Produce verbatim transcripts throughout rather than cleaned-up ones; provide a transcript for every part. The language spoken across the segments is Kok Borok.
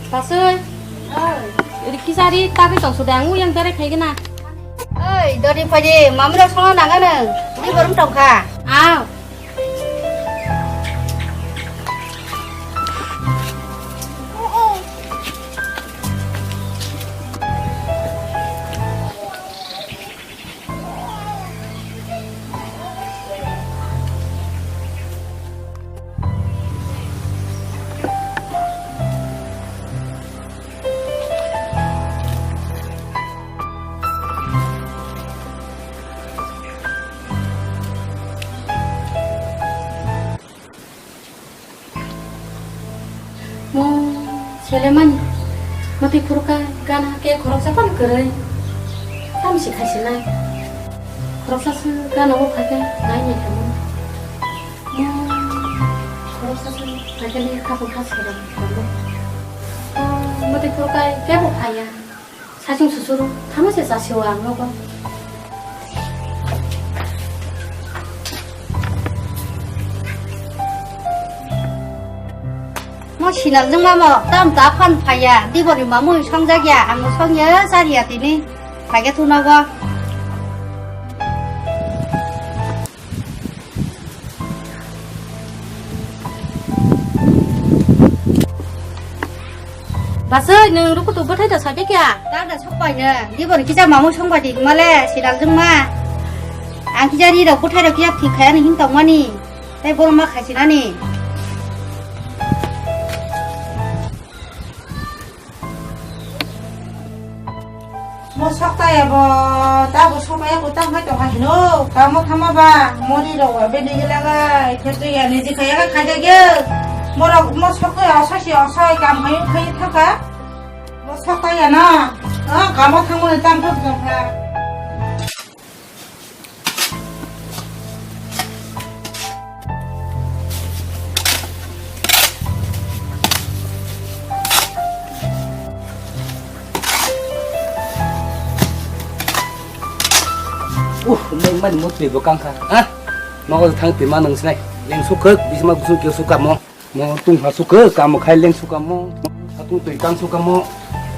Basoi. Oi. Rikisari tagwi tongsu de, ang uyang berai phaigena. Oi, dori phaidi, mamrok songna nangano. Ni borom tongkha. Aw. Mo selemani. Mati phuruka gana ke khoroksa pan kwrwi. Tamsi khaisina. Khoroksa se gana o phaikhe nai ni thamo. Mo khoroksa se phaikhe ni khapang kha seram thamo. Mati phuruka kebo phaiya. Saichung susuru, tamo se chasiwa ang nogo. Mo sinal jwng mamo, tam ta phan phaiya, dibori mamui songjak ya, ang bo songya, chariya tini, phaikhe thu nogo. Basoi, nwng rukutu bwthai da sabi kya? Ta da sokpai no, dibor kisa mamui songbai di male, sidal jwngma. Ang kisa ri rok bwthai rok kisa thik khaya ni him tongmani. Tai bol ma khaisinani. Mo sokta ya bo, ta bo sokta ya bo, ta hai to hai no, kamo thama ba, mori ro wa bini gila ga, khe to ya ni ji khaya ga khaja ge. Mo ro, mo sokta ya, sa si, sa kam hai khai thaka. Mo sokta ya na, ah, kamo thang mo ni tam thok jong kha. Uh, lengmani mo twi bo kangkha, ha? Nogo thang twi ma nang sinai. Leng sukhuk, bisma busung kyo sukamo. Mo tung ha sukha, kamo khai leng sukamo. Hatung twi kang sukamo.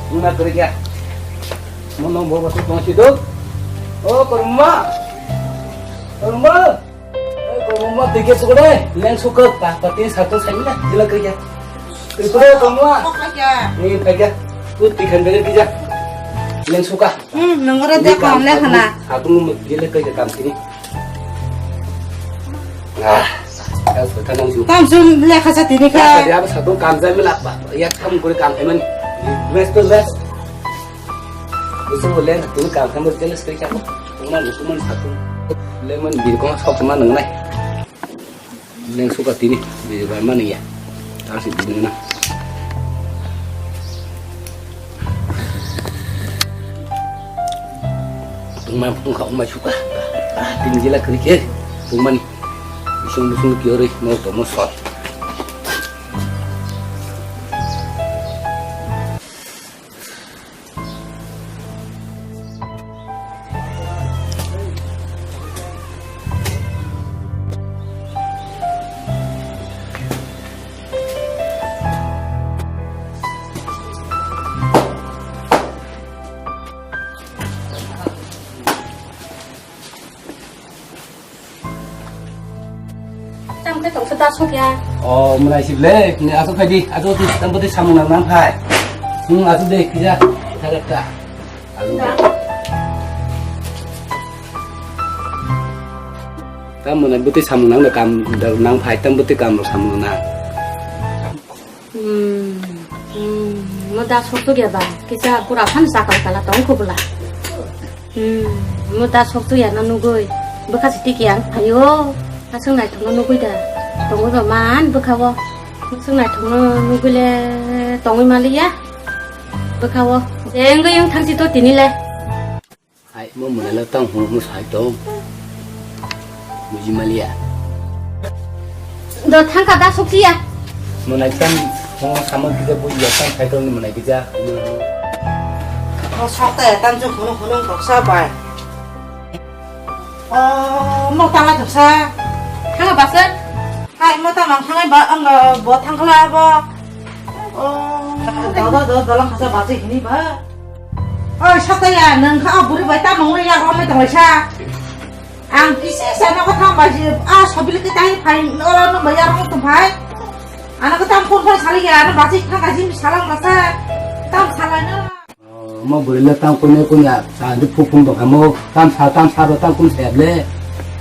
Nuna kari kya? Mo nong bo basu tong si do. O korma. Korma. Oi, korma twi kya sukha de. Leng sukha, pa, pa tin satu sai na. Jila kari kya? Twi kore korma. Ni kari kya? Tu twi khan bere kya? Leng sukha. Hmm, nongora de kam le khana. Hatung mo jila kari kya kam sini. Ah, ya sudah kan langsung. Tam sum lekha sa tini kha. Ya, ya, satu kam jam lah, Pak. Ya, kamu boleh kam teman. Best to best. Bisa boleh, satu kam kamu jelas kerja. Teman, teman satu. Lemon di kong sok teman nang nai. Leng suka tini, di mana ya? Kasih di mana? Tungma tungkha umai suka. Ah, tini jila kri khe. Tungmani. Bisung bisung kiori mau tomo sot. Tamo khe tongsa da sokya. O, mwnai si ble, ni aswk khai di, aswk di, tamo tei samung nang nang phai. Hmm, aswk de, kija, thaga ta. Aswk de. Tamo mwnai bwtwi samung nang da kam da nang phai, tamo bwtwi kam rok samung nang. Hmm, hmm, mo da sok turiya ba, kisa pura phan sakal kala tong kubula. Hmm, mo da sok turiya no nugui, bwkha si tiki ang phayo, aswk naithok no nugui da, tongwi ba man bwkha o, aswk naithok no nugui le tongwi maliya, bwkha o, jengwi wng thang si to tini le. Hai, mo mwnai le tang hung hung sai tong. Buji maliya. Do thangka da soktiya. Mwnai tang hung sama kija buji ya tang sai tong mwnai kija. Mo sakta ya tang jung hunu hunu koksa bai. Oh, mo tang la joksa. Thanga basar. Hai, mo tang nang thangai ba, ang bo thangkla bo. Oh. Dodo, dodo, dolang khasa bachai hini ba. Oi, sakaya, nang kha buri bai ta mangwi ya romai tong sa. Ang kisi sa no kha bai si, a sobil ke tai phai, oro no bai ya rom tong phai. Ana ko tam phone phone sali ya, ana bachai kha gaji mi salang basa. Tam salai na. Mo bwrwino tang kune kune ya, sa di phupung bokha mo, tam sa, tam sa ro tang kun se ble.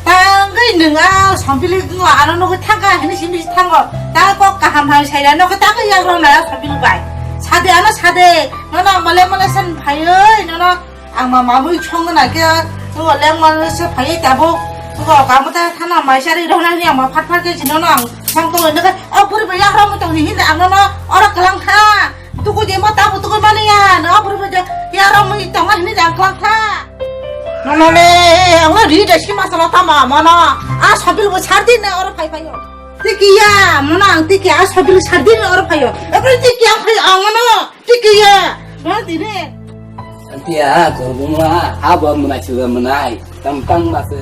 Tang gai nung a, sompili ngo ano no thang ka hini simi thango. Ta kok kaham hai sai no ta gai yang ro na sompili bai. Sade ano sade, no no male male san phai oi, no no ang ma mamui chong na ke, ngo leng male se phai ta bo. Ngo kamu ta thana mai sari ro na ni ang ma phat phat ke jino no ang sang to ne ka, o puri ba yang ro mo to ni hin ang no no ora kalang kha. Tukui de ma tabu tukui mani ya, no buru buru ya ro mui tong ani jang klang kha. Mano le, ang ri de sima sala tama mano. A sobil bo sardi ne oro phai phai yo. Tiki ya, mano ang tiki a sobil sardi ne oro phai yo. Ebri tiki ang phai ang mano. Tiki ya. Mano dine. Santi ya, korbuma, abo munai suga munai. Tam tang masa.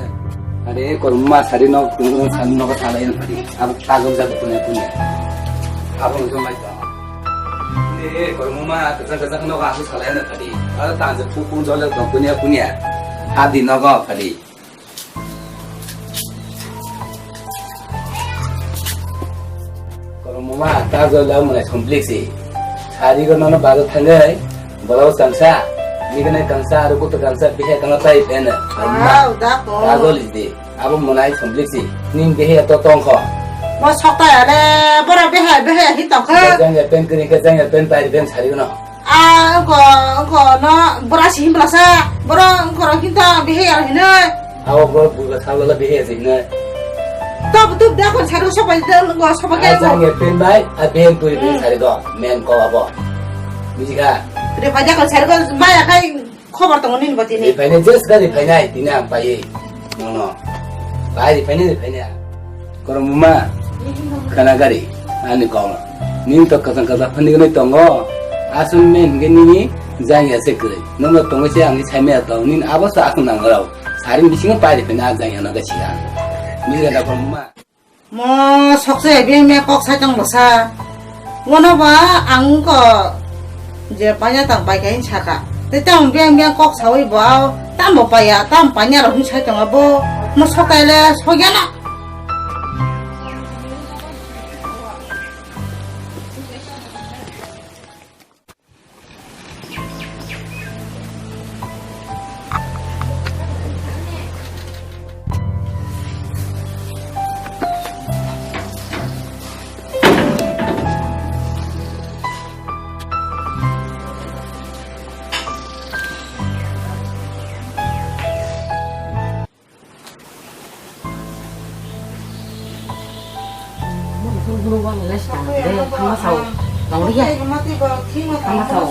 Are korma sari no, sari no ka salai na pari. Abo tagom jago punya punya. Abo no jomai to. Ni korma ma kaza kaza no ka asu salai na pari. Abo tang je pu pu jole ko punya punya. Adi no go pari. Kormo ma ta jol da mwnai sompliksi. Sari go nono bago thangwi, bolabo kangsa, bigane kangsa, aro kutu kangsa, bihe kangsa tai pena. Wow, da ko. Ta jol is di. Abo mwnai sompliksi. Ning bihe to tongkho. Mo sokta ale, bora bihe, bihe hi tongkho. Jang ya pen kri ke jang ya pen tai pen sari go no. A, wngkho, wngkho no bora si himlasa, boro wngkho rok hinta behe ya hinoi. Abo boro buga salala behe ya hinoi. Tob tub da kon sari sobai da ngo sobai. A, jang ya pen bai, a behe tui behe sari go, men ko abo. Bujikha. Re pai da kon sari go maya khai khobor tongo nini botini. Re pai ne jes ga re pai nai, tini ang pai. No, no. Pai re pai ne, re pai ne. Kormo ma, khana gari, ani kok. Nini to kwchang kwchang phani gwnwi tongo. Aswk men hwnkhe nini jang ya se kwrwi. Nono tongwi se ang sai maya tong. Nini abo se aswk nang rw. Sari bisingo pai rw phina jang ya no khe siya. Nini da kormo ma. Mo sokse beng beng kok sai tong bwsa. Wono ba ang ko je panya tang pai kain saka. Te tang beng beng kok sawi bo au. Tam bo paya, tam panya rok hin sai tong abo. Mo sokai le sogya na. Thangma sao. Tongriya. Thangma sao.